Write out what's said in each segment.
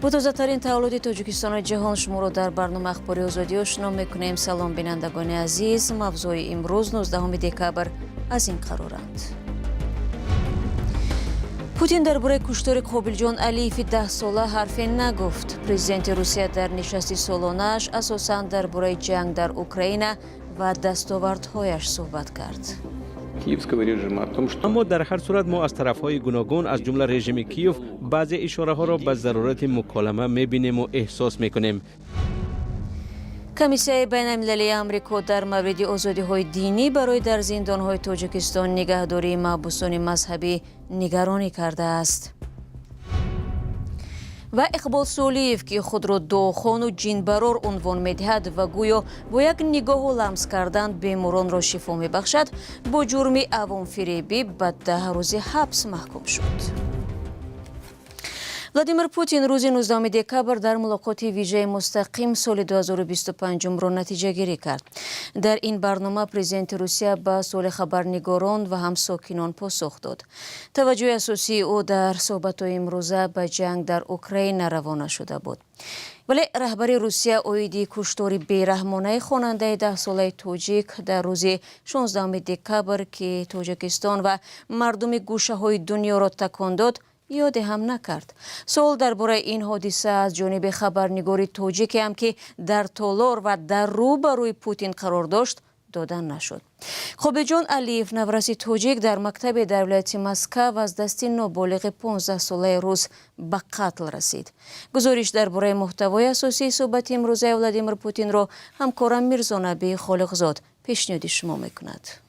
Бо тозатарин таҳаввулоти Тоҷикистону ҷаҳон шуморо дар барномаи Ахбори Озодӣ ошно мекунем. Салом, бинандагони азиз. Мавзӯи имрӯз, 19 декабр, аз ин қароранд: Путин дар бораи куштори Қобилҷон Алиеви 10-сола ҳарфе нагуфт. Президенти Русия дар нишасти солонааш асосан дар бораи ҷанг дар Украина ва дастовардҳояш суҳбат кард. Киевского режима о том, что Аммо дар ҳар сурат мо аз тарафҳои гуногун, аз ҷумла режими Киев, баъзе ишораҳоро ба зарурати муколама мебинему эҳсос мекунем. Комиссияи байналмилалии Амрико дар мавриди озодиҳои динӣ барои дар зиндонҳои Тоҷикистон нигаҳдории маҳбусони мазҳабӣ нигаронӣ кардааст. Ва Иқбол Солиев, ки худро дуохону ҷинбарор унвон медиҳад ва гӯё бо як нигоҳу ламс кардан беморонро шифо мебахшад, бо ҷурми авомфиребӣ ба 10 рӯзи ҳабс маҳкум шуд. Владимир Путин рӯзи 19 декабр дар мулоқоти вижаи мустақим соли 2025-ро натиҷагирӣ кард. Дар ин барнома президенти Русия ба суоли хабарнигорон ва ҳам сокинон посух дод. Таваҷҷӯҳи асосии ӯ дар суҳбатҳои имрӯза ба ҷанг дар Украина равона шуда буд. Вале раҳбари Русия оиди куштори бераҳмонаи хонандаи 10-солаи тоҷик дар рӯзи 16 декабр, ки Тоҷикистон ва мардуми гӯшаҳои дунёро такон дод, ёде ҳам накард. Суол дар бораи ин ҳодиса аз ҷониби хабарнигори тоҷике ҳам, ки дар толор ва дар рӯ ба рӯи Путин қарор дошт, дода нашуд. Қобилҷон Алиев, навраси тоҷик, дар мактабе дар вилояти Москав аз дасти ноболиғи 15-солаи рус ба қатл расид. Гузориш дар бораи муҳтавои асосии суҳбати имрӯзаи Владимир Путинро ҳамкорам Мирзонаби Холиқзод пешниҳоди шумо мекунад.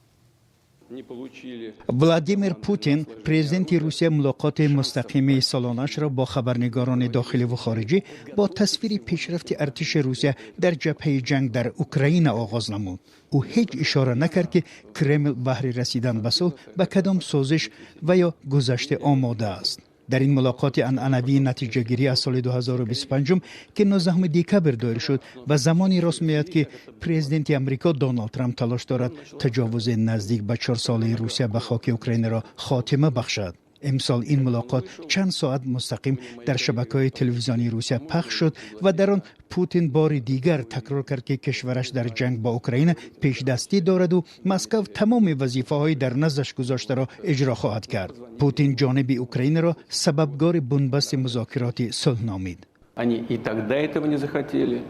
Владимир Путин, президенти Русия, мулоқоти мустақими солонаашро бо хабарнигорони дохиливу хориҷӣ бо тасвири пешрафти артиши Русия дар ҷабҳаи ҷанг дар Украина оғоз намуд. Ӯ ҳеҷ ишора накард, ки Кремл баҳри расидан ба сулҳ ба кадом созиш ва ё гузаште омода аст. Дар ин мулоқоти анъанавии натиҷагирӣ аз соли 2025, ки 19 декабр доир шуд, ба замоне рост меояд, ки президенти Амрико Доналд Трамп талош дорад таҷовузи наздик ба 4-солаи Русия ба хоки Украинаро хотима бахшад. Имсол ин мулоқот чанд соат мустақим дар шабакаҳои телевизионии Русия пахш шуд ва дар он Путин бори дигар такрор кард, ки кишвараш дар ҷанг бо Украина пешдастӣ дораду Москав тамоми вазифаҳои дар наздаш гузоштаро иҷро хоҳад кард. Путин ҷониби Украинаро сабабгори бунбасти музокироти сулҳ номид. Они и тогда этого не захотели,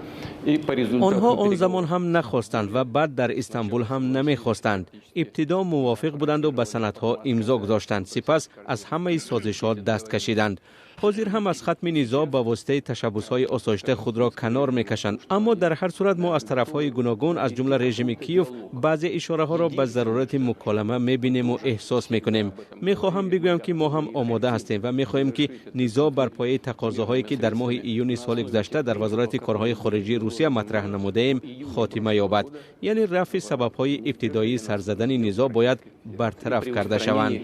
и по результату Онҳо он замон ҳам нахостанд ва баъд дар Истанбул ҳам намехостанд. Ибтидо мувофиқ буданду ба санадҳо имзо гузоштанд, сипас аз ҳамаи созишҳо даст кашиданд. Ҳозир ҳам аз хатми низоъ ба воситаи ташаббусҳои осоишта худро канор мекашанд. Аммо дар ҳар сурат мо аз тарафҳои гуногун, аз ҷумла режими Киев, баъзе ишораҳоро ба зарурати муколама мебинему эҳсос мекунем. Мехоҳам бигӯям, ки мо ҳам омода ҳастем ва мехоҳем, ки низоъ бар пояи тақозоҳое, ки дар моҳи июни соли гузашта дар Вазорати корҳои хориҷии Русия матраҳ намудаем, хотима ёбад. Яъне рафъи сабабҳои ибтидоии сарзадани низоъ бояд бартараф карда шаванд.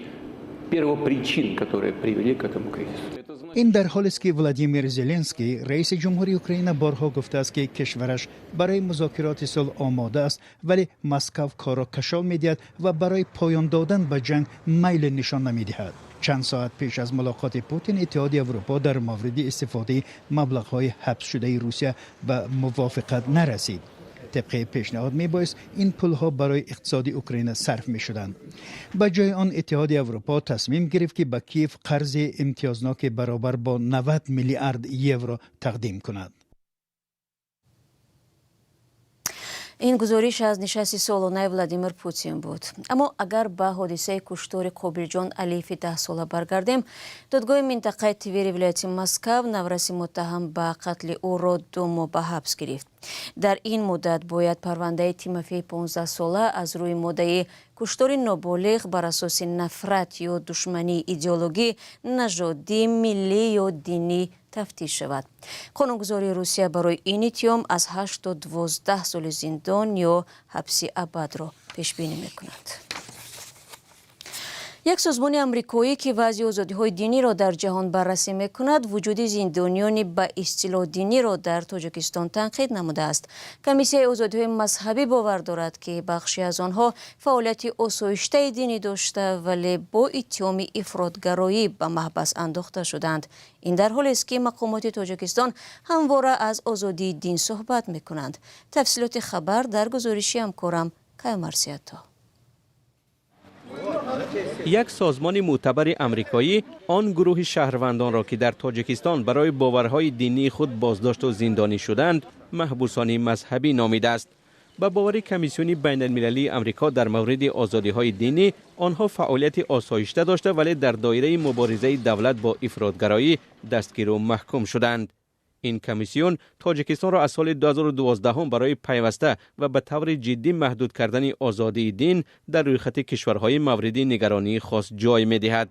Первопричин, которые привели к этому кризису. Ин дар ҳолест, ки Владимир Зеленский, раиси ҷумҳури Украина, борҳо гуфтааст, ки кишвараш барои музокироти сулҳ омода аст, вале Москав корро кашол медиҳад ва барои поён додан ба ҷанг майл нишон намедиҳад. Чанд соат пеш аз мулоқоти Путин Иттиҳоди Аврупо дар мавриди истифодаи маблағҳои ҳабсшудаи Русия ба мувофиқат нарасид. Тибқи пешниҳод, мебоист ин пулҳо барои иқтисоди Украина сарф мешуданд. Ба ҷои он Иттиҳоди Аврупо тасмим гирифт, ки ба Киев қарзи имтиёзноки баробар бо 90 миллиард евро тақдим кунад. Ин гузориш аз нишасти солонаи Владимир Путин буд. Аммо агар ба ҳодисаи куштори Қобилҷон Алиеви 10-сола баргардем, додгоҳи минтақаи Твери вилояти Москав навраси муттаҳам ба қатли ӯро 2 моҳ ба ҳабс гирифт. Дар ин муддат бояд парвандаи Тимофеи 15-сола аз рӯи моддаи куштори ноболиғ бар асоси нафрат ё душмании идеологӣ, нажодӣ, миллӣ ё динӣ тафтиш шавад. Қонунгузории Русия барои ин иттиҳом аз 8 то 12 соли зиндон ё ҳабси абадро пешбинӣ мекунад. Як созмони амрикоӣ, ки вазъи озодиҳои диниро дар ҷаҳон баррасӣ мекунад, вуҷуди зиндониёни ба истилоҳ диниро дар Тоҷикистон танқид намудааст. Комиссияи озодиҳои мазҳабӣ бовар дорад, ки бахше аз онҳо фаъолияти осоиштаи динӣ дошта, вале бо иттиҳоми ифротгароӣ ба маҳбас андохта шуданд. Ин дар ҳолест, ки мақомоти Тоҷикистон ҳамвора аз озодии дин суҳбат мекунанд. Тафсилоти хабар дар гузориши ҳамкорам Каюмарс Ато. Як созмони мӯътабари амрикоӣ он гурӯҳи шаҳрвандонро, ки дар Тоҷикистон барои боварҳои динии худ боздошту зиндонӣ шуданд, маҳбусони мазҳабӣ номидааст. Ба бовари Комиссиони байналмилалии Амрико дар мавриди озодиҳои динӣ, онҳо фаъолияти осоишта дошта, вале дар доираи муборизаи давлат бо ифротгароӣ дастгиру маҳкум шуданд. Ин комиссион Тоҷикистонро аз соли 2012 барои пайваста ва ба таври ҷиддӣ маҳдуд кардани озодии дин дар рӯйхати кишварҳои мавриди нигаронии хос ҷой медиҳад.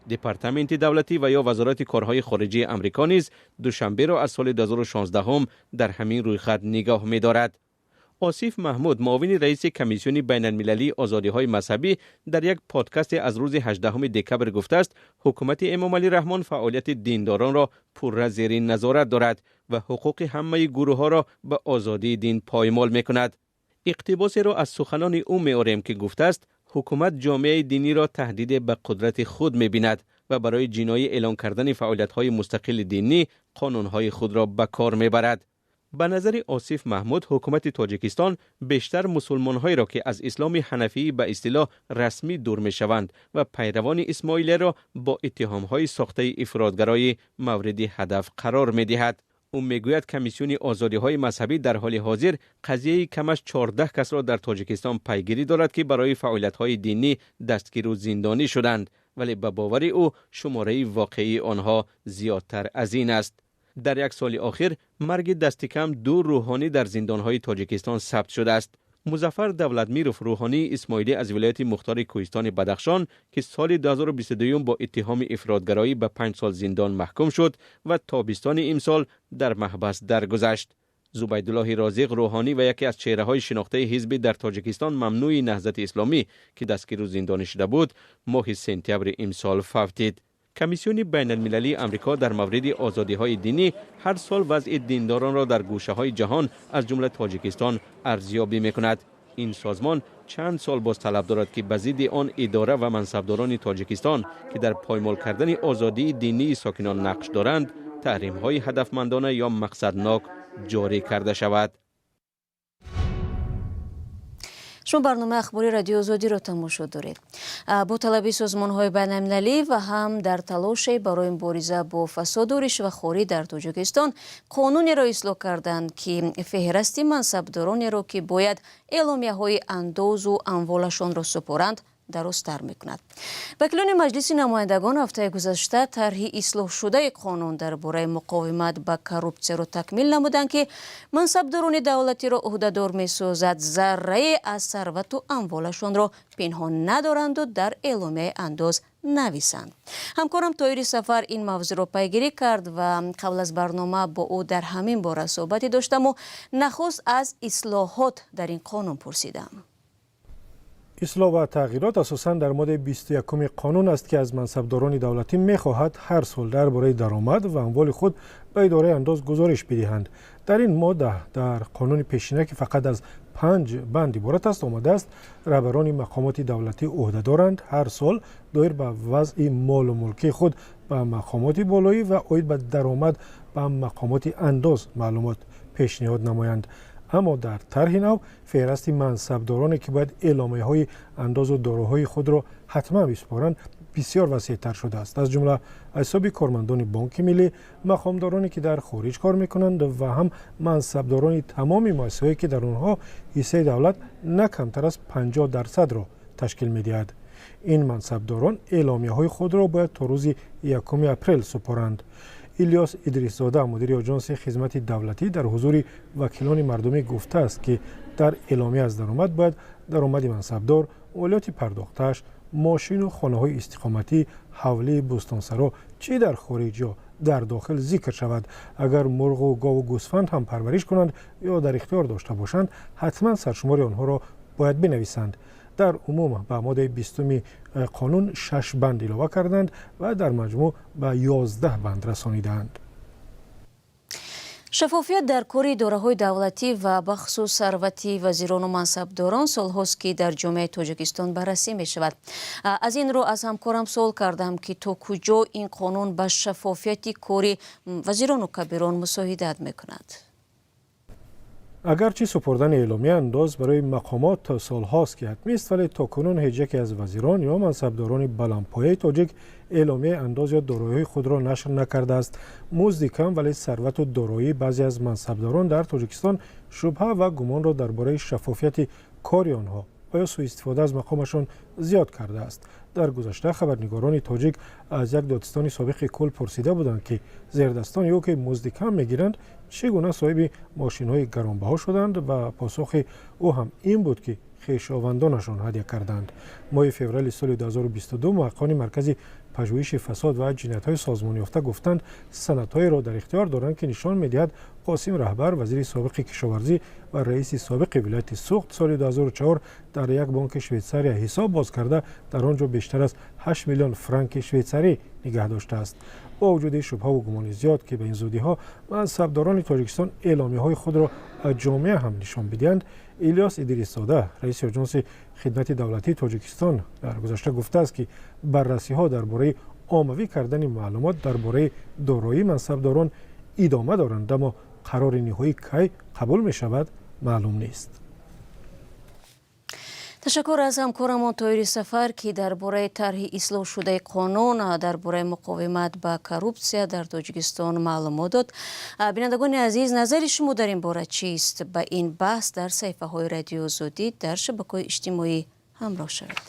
Департаменти давлатӣ ва ё Вазорати корҳои хориҷии Амрико низ Душанберо аз соли 2016 дар ҳамин рӯйхат нигоҳ медорад. Осиф Маҳмуд, муовини раиси Комиссиони байналмилалии озодиҳои мазҳабӣ, дар як подкасте аз рӯзи 18 декабр гуфтааст, ҳукумати Эмомалӣ Раҳмон фаъолияти диндоронро пурра зери назорат дорад ва ҳуқуқи ҳамаи гурӯҳҳоро ба озодии дин поймол мекунад. Иқтибосеро аз суханони ӯ меорем, ки гуфтааст, ҳукумат ҷомеаи диниро таҳдиде ба қудрати худ мебинад ва барои ҷиноӣ эълон кардани фаъолиятҳои мустақили динӣ қонунҳои худро ба кор мебарад. Ба назари Осиф Маҳмуд, ҳукумати Тоҷикистон бештар мусулмонҳоеро, ки аз исломи ҳанафии ба истилоҳ расмӣ дур мешаванд ва пайравони исмоилияро бо иттиҳомҳои сохтаи ифротгароӣ мавриди ҳадаф қарор медиҳад. Ӯ мегӯяд, Комиссиони озодиҳои мазҳабӣ дар ҳоли ҳозир қазияи камаш 14 касро дар Тоҷикистон пайгирӣ дорад, ки барои фаъолиятҳои динӣ дастгиру зиндонӣ шуданд, вале ба бовари ӯ шумораи воқеии онҳо зиёдтар аз ин аст. Дар як соли охир марги дастикам ду рӯҳонӣ дар зиндонҳои Тоҷикистон сабт шудааст. Музаффар Давлатмиров, рӯҳонии исмоилӣ аз вилояти мухтори Кӯҳистони Бадахшон, ки соли 2022 бо иттиҳоми ифротгароӣ ба 5 сол зиндон маҳкум шуд ва тобистони имсол дар маҳбас даргузашт. Зубайдуллоҳи Розиқ, рӯҳонӣ ва яке аз чеҳраҳои шинохтаи ҳизби дар Тоҷикистон мамнӯи Наҳзати Исломӣ, ки дастгиру зиндонӣ шуда буд, моҳи сентябри имсол фавтид. Комиссиони байналмилалии Амрико дар мавриди озодиҳои динӣ ҳар сол вазъи диндоронро дар гӯшаҳои ҷаҳон, аз ҷумла Тоҷикистон, арзёбӣ мекунад. Ин созмон чанд сол боз талаб дорад, ки ба зидди он идора ва мансабдорони Тоҷикистон, ки дар поймол кардани озодии динии сокинон нақш доранд, таҳримҳои ҳадафмандона ё мақсаднок ҷорӣ карда шавад. Шумо барномаи ахбори Радиои Озодиро тамошо доред. Бо талаби созмонҳои байналмилалӣ ва ҳам дар талоше барои мубориза бо фасоду ришвахорӣ дар Тоҷикистон қонунеро ислоҳ карданд, ки феҳрасти мансабдоронеро, ки бояд эъломияҳои андозу амволашонро супоранд, дарозтар мекунад. Вакилони Маҷлиси намояндагон ҳафтаи гузашта тарҳи ислоҳшудаи қонун дар бораи муқовимат ба коррупсияро такмил намуданд, ки мансабдорони давлатиро ӯҳдадор месозад заррае аз сарвату амволашонро пинҳон надоранду дар эъломияи андоз нависанд. Ҳамкорам Тоҳири Сафар ин мавзӯъро пайгирӣ кард ва қабл аз барнома бо ӯ дар ҳамин бора суҳбате доштаму нахуст аз ислоҳот дар ин қонун пурсидам. Ислоҳ ва тағйирот асосан дар моддаи 21-уми қонун аст, ки аз мансабдорони давлатӣ мехоҳад ҳар сол дар бораи даромад ва амволи худ ба идораи андоз гузориш бидиҳанд. Дар ин модда дар қонуни пешина, ки фақат аз панҷ банд иборат аст, омадааст: раҳбарони мақомоти давлатӣ ӯҳдадоранд ҳар сол доир ба вазъи молу мулкии худ ба мақомоти болоӣ ва оид ба даромад ба мақомоти андоз маълумот пешниҳод намоянд. Аммо дар тарҳи нав феҳрасти мансабдороне, ки бояд эъломияҳои андозу дороҳои худро ҳатман бисупоранд, бисёр васеътар шудааст. Аз ҷумла аз ҳисоби кормандони Бонки Миллӣ, мақомдороне, ки дар хориҷ кор мекунанд, ва ҳам мансабдорони тамоми муассисаҳое, ки дар онҳо ҳиссаи давлат на камтар аз 50 дарсадро ташкил медиҳад. Ин мансабдорон эъломияҳои худро бояд то рӯзи 1 апрел супоранд. Илёс Идрисзода, мудири Оҷонси хизмати давлатӣ, дар ҳузури вакилони мардумӣ гуфтааст, ки дар эъломия аз даромад бояд даромади мансабдор, молиёти пардохтааш, мошину хонаҳои истиқоматӣ, ҳавлии бӯстонсаро чӣ дар хориҷ ё дар дохил зикр шавад. Агар мурғу гову гӯсфанд ҳам парвариш кунанд ё дар ихтиёр дошта бошанд, ҳатман саршумори онҳоро бояд бинависанд. Дар умум ба моддаи 20 қонун 6 банд илова карданд ва дар маҷмӯъ ба 11 банд расонидаанд. Шаффофият дар кори идораҳои давлатӣ ва бахусус сарвати вазирону мансабдорон солҳост, ки дар ҷомеаи Тоҷикистон баррасӣ мешавад. Аз ин рӯ аз ҳамкорам суол кардам, ки то куҷо ин қонун ба шаффофияти кори вазирону кабирон мусоидат мекунад. Агарчи супурдани эъломия андоз барои мақомот то солҳост, ки ҳатмист, вале то кунун ҳеҷ яке аз вазирон ё мансабдорони баландпояи тоҷик эъломияи андоз ё дороиҳои худро нашр накардааст. Музди кам, вале сарвату дороии баъзе аз мансабдорон дар Тоҷикистон шубҳа ва гумонро дар бораи шаффофияти кори онҳо ва ё сӯистифода аз мақомашон зиёд кардааст. Дар гузашта хабарнигорони тоҷик аз як додистони собиқи кул пурсида буданд, ки зердастони ӯ, ки музди кам мегиранд, чӣ гуна соҳиби мошинҳои гаронбаҳо шуданд ва посухи ӯ ҳам ин буд, ки хешовандонашон ҳадя карданд. Моҳи феврали соли 2022 муҳаққиқони Маркази пажӯҳиши фасод ва ҷиноятҳои созмонёфта гуфтанд, санадҳоеро дар ихтиёр доранд, ки нишон медиҳад Қосим Раҳбар, вазири собиқи кишоварзӣ ва раиси собиқи вилояти Суғд, соли 2004 дар як бонки Швейтсария ҳисоб боз карда, дар он ҷо бештар аз 8 миллион франки швейтсарӣ нигаҳ доштааст. Бо вуҷуди шубҳаву гумони зиёд, ки ба ин зудиҳо мансабдорони Тоҷикистон эъломияҳои худро аз ҷомеа ҳам нишон бидиҳанд, Илёс Идрисзода, раиси Оҷонси хидмати давлатии Тоҷикистон, дар гузашта гуфтааст, ки баррасиҳо дар бораи оммавӣ кардани маълумот дар бораи дороии мансабдорон идома доранд, аммо қарори ниҳоӣ кай қабул мешавад, маълум нест. Ташаккур аз ҳамкорамон Тоҳири Сафар, ки дар бораи тарҳи ислоҳшудаи қонун дар бораи муқовимат ба коррупсия дар Тоҷикистон маълумот дод. Бинандагони азиз, назари шумо дар ин бора чист? Ба ин баҳс дар саҳифаҳои Радиои Озодӣ дар шабакаҳои иҷтимоӣ ҳамроҳ шавед.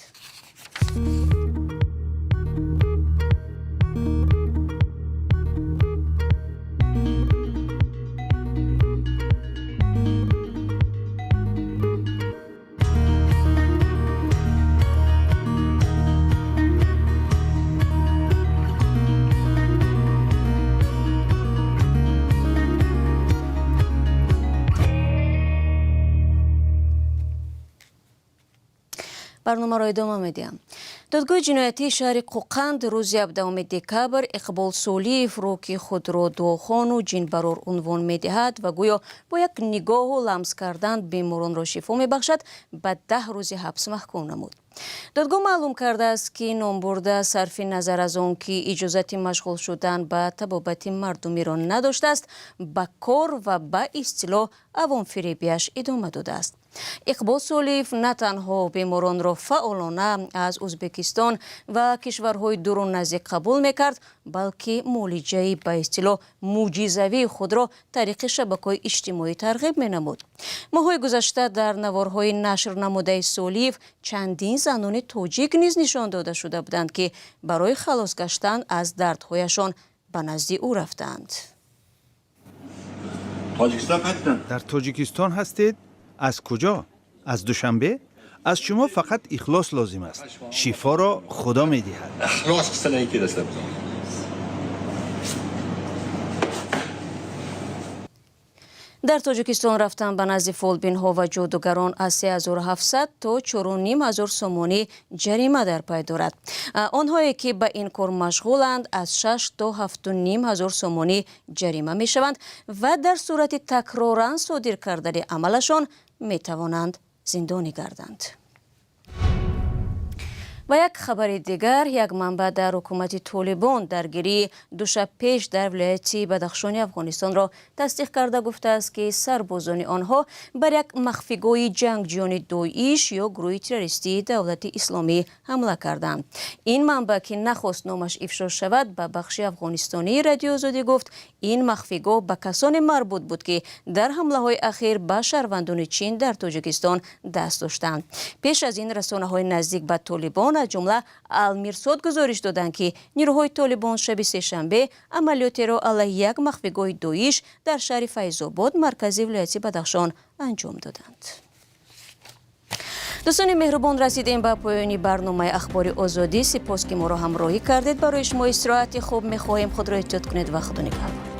Барномаро идома медиҳам. Додгоҳи ҷиноятии шаҳри Қӯқанд рӯзи 17 декабр Иқбол Солиевро, ки худро дуохону ҷинбарор унвон медиҳад ва гӯё бо як нигоҳу ламс кардан беморонро шифо мебахшад, ба 10 рӯзи ҳабс маҳкум намуд. Додгоҳ маълум кардааст, ки номбурда сарфи назар аз он ки иҷозати машғул шудан ба табобати мардумиро надоштааст, ба кор ва ба истилоҳ авомфиребиаш идома додааст. Иқбол Солиев на танҳо беморонро фаъолона аз Ӯзбекистон ва кишварҳои дуру наздик қабул мекард, балки муолиҷаи ба истилоҳ мӯъҷизавии худро тариқи шабакаҳои иҷтимоӣ тарғиб менамуд. Моҳҳои гузашта дар наворҳои нашр намудаи Солиев чандин занони тоҷик низ нишон дода шуда буданд, ки барои халос гаштан аз дардҳояшон ба назди ӯ рафтаанд. Дар Тоҷикистон ҳастед? Аз куҷо? Аз Душанбе? Аз шумо фақат ихлос лозим аст. Шифоро Худо медиҳад. Дар Тоҷикистон рафтан ба назди фолбинҳо ва ҷодугарон аз 3700 то 4500 сомонӣ ҷарима дар пай дорад. Онҳое ки ба ин кор машғуланд, аз 6 то 7500 сомонӣ ҷарима мешаванд ва дар сурати такроран содир кардани амалашон метавонанд зиндонӣ гарданд. Ва як хабари дигар: як манбаъ дар ҳукумати Толибон даргирии ду шаб пеш дар вилояти Бадахшони Афғонистонро тасдиқ карда гуфтааст, ки сарбозони онҳо бар як махфигоҳи ҷангҷӯёни Доиш ё гурӯҳи террористии Давлати Исломӣ ҳамла карданд. Ин манбаъ, ки нахост номаш ифшо шавад, ба бахши афғонистонии Радиои Озодӣ гуфт, ин махфигоҳ ба касоне марбут буд, ки дар ҳамлаҳои ахир ба шаҳрвандони Чин дар Тоҷикистон даст доштанд. Пеш аз ин расонаҳои наздик ба Толибон, аз ҷумла Алмирсод, гузориш доданд, ки нирӯҳои Толибон шаби сешанбе амалиётеро алайҳи як махфигоҳи Доиш дар шаҳри Файзобод, маркази вилояти Бадахшон, анҷом доданд. Дӯстони меҳрубон, расидем ба поёни барномаи Ахбори Озодӣ. Сипос, ки моро ҳамроҳӣ кардед. Барои шумо истироҳати хуб мехоҳем. Худро эҳтиёт кунед ва Худо нигаҳбон.